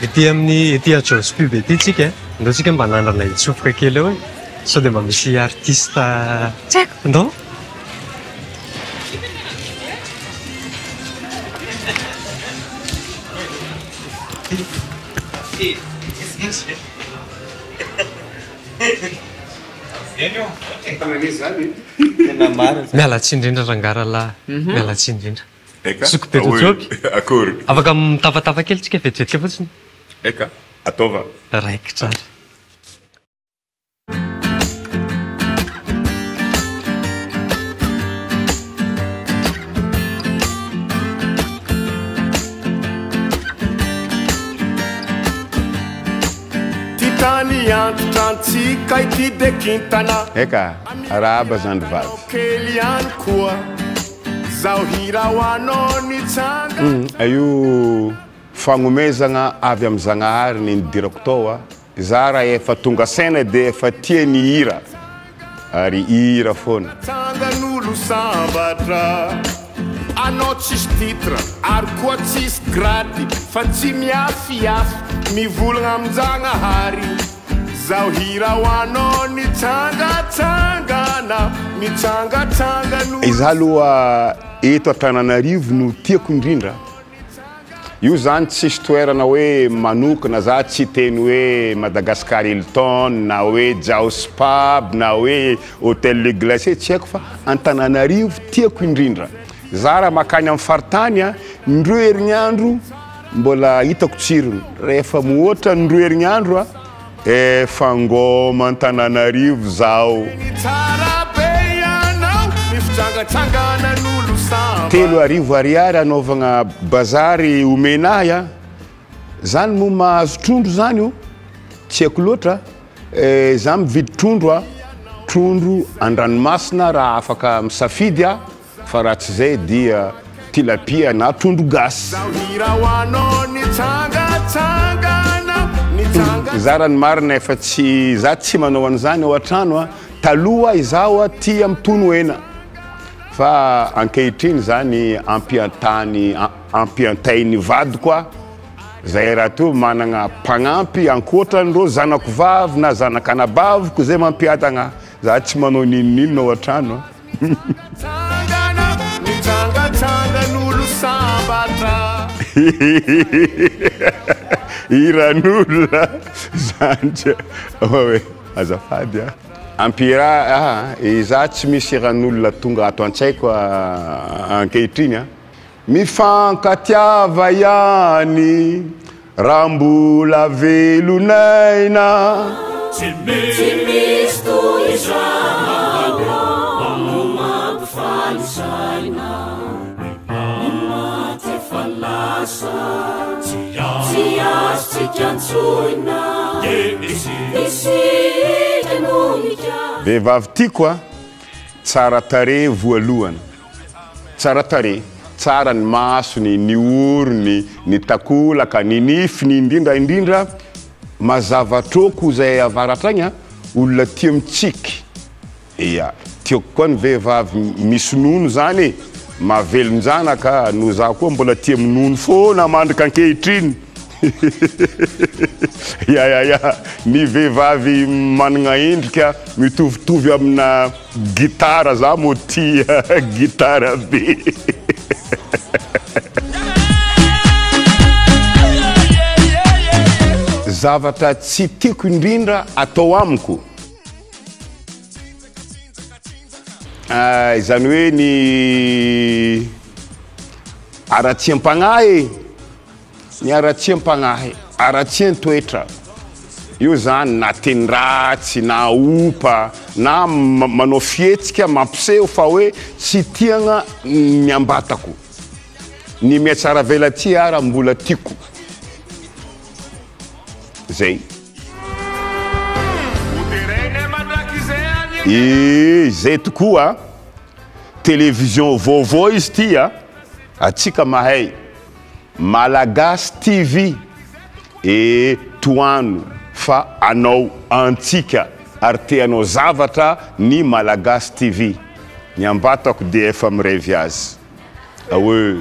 Ety amin'ny ety Jao's Pub ety tsika, ndao tsika mba hanandrana hitsofoka kely eo e. Sao dia mba misy artiste tsy haiko, ndao. Miala tsiny indrindra rangahy rahalahy, miala tsiny indrindra. Eka, Zoky be ahoy, Jojoby. akory. Afaka mitafatafa kely tsika vetivety fotsiny. Eka, ataova. Raikitra ary. Ty tany antitra antsika ity de kintana. Eka, arahaba zandry vavy. Kely ihany koa zaho hira ho anao nitsangana. Io fagnomezagna avy amy Zagnahary ny nidirako tao a. Za raha efa tonga saina de efa tia ny hira ary hihira foana. Tsangan'olo sambatra Anao tsisy titre ary koa tsisy grade Fa tsy miafiafy mivolagna amin-Jagnahary Zaho hira ho anao nitsangatsangana Mitsangatsangan'olo Izaho aloha eto Antananarivo no tiako indrindra. Io zany tsisy toerana hoe manokana, za tsy hiteny hoe Madagascar Hilton na hoe Jaos Pub na hoe Hotel Le Glacier tsy haiko fa Antananarivo tiako indrindra. Za raha makany amin'ny faritany a, ny roa herignandro mbola hitako tsirony, rehefa mihoatra ny roa herignandro a, Efa ngôma Antananarivo zaho. 3000 ariary anaovagna bazary omena ahy a, zany moa mahazo trondro zany o, tsy haiko loatra, za mividy trondro a, trondro andranomasina raha afaka misafidy aho. Fa raha tsy izay dia tilapia na trondro gasy. Za raha ny marina efa tsy za tsy manao an'izany ao an-trano a, taloha izaho a tia mitono hena fa ankehitriny zany ampiantany ampiantain'ny vadiko aho, zay rahateo managna mpagnampy ankoatran'ireo zanako vavy na zanak'anabaviko zay mampiadagna ahy, za tsy manao n'inon'inona ao an-trano a. Hiran'olona zany tsy hoe azafady a. Ampira ah, izaho tsy misy hiran'olona tonga ato an-tsaiko ankehitriny a. Mifankatiava ihany raha mbola velon'aina. Tsy misy toy izany no mampifaly saina. Ny maty efa lasa, tsy azontsika antsoina. Isika no nikasa. Vehivavy tiako a, tsara tarehy voalohany. Tsara tarehy, tsara ny masony, ny orony, ny takolaka, ny nifiny indrindra indrindra mazava troko izay avaratra agny a, olona tia mitsiky, ia, tiako koa ny vehivavy misy nono zany e, mahavelon-janaka noho za koa mbola tia minono foana mandraka ankehitriny. Ya ya ya, ny vehivavy managna endrika mitovitovy amina gitara, za moa tia gitara be. Zavatra tsy tiako indrindra atao amiko, izany hoe ny haratsiam-pagnahy e. Ny haratsiam-pagnahy, haratsian-toetra, io zany na teny ratsy na opa na manao fihetsika mampiseho fa hoe tsy tiagna ny ambatako. Ny mihatsaravelatsihy ara mbola tiako. Zay. Ee, zay tokoa. Télévision vaovao izy ty a, atsika mahay. Malagasy TV ee tohano fa anao antsika ary te hanao zavatra ny Malagasy TV. Ny ambatako dia efa mirevy azy. Aoee.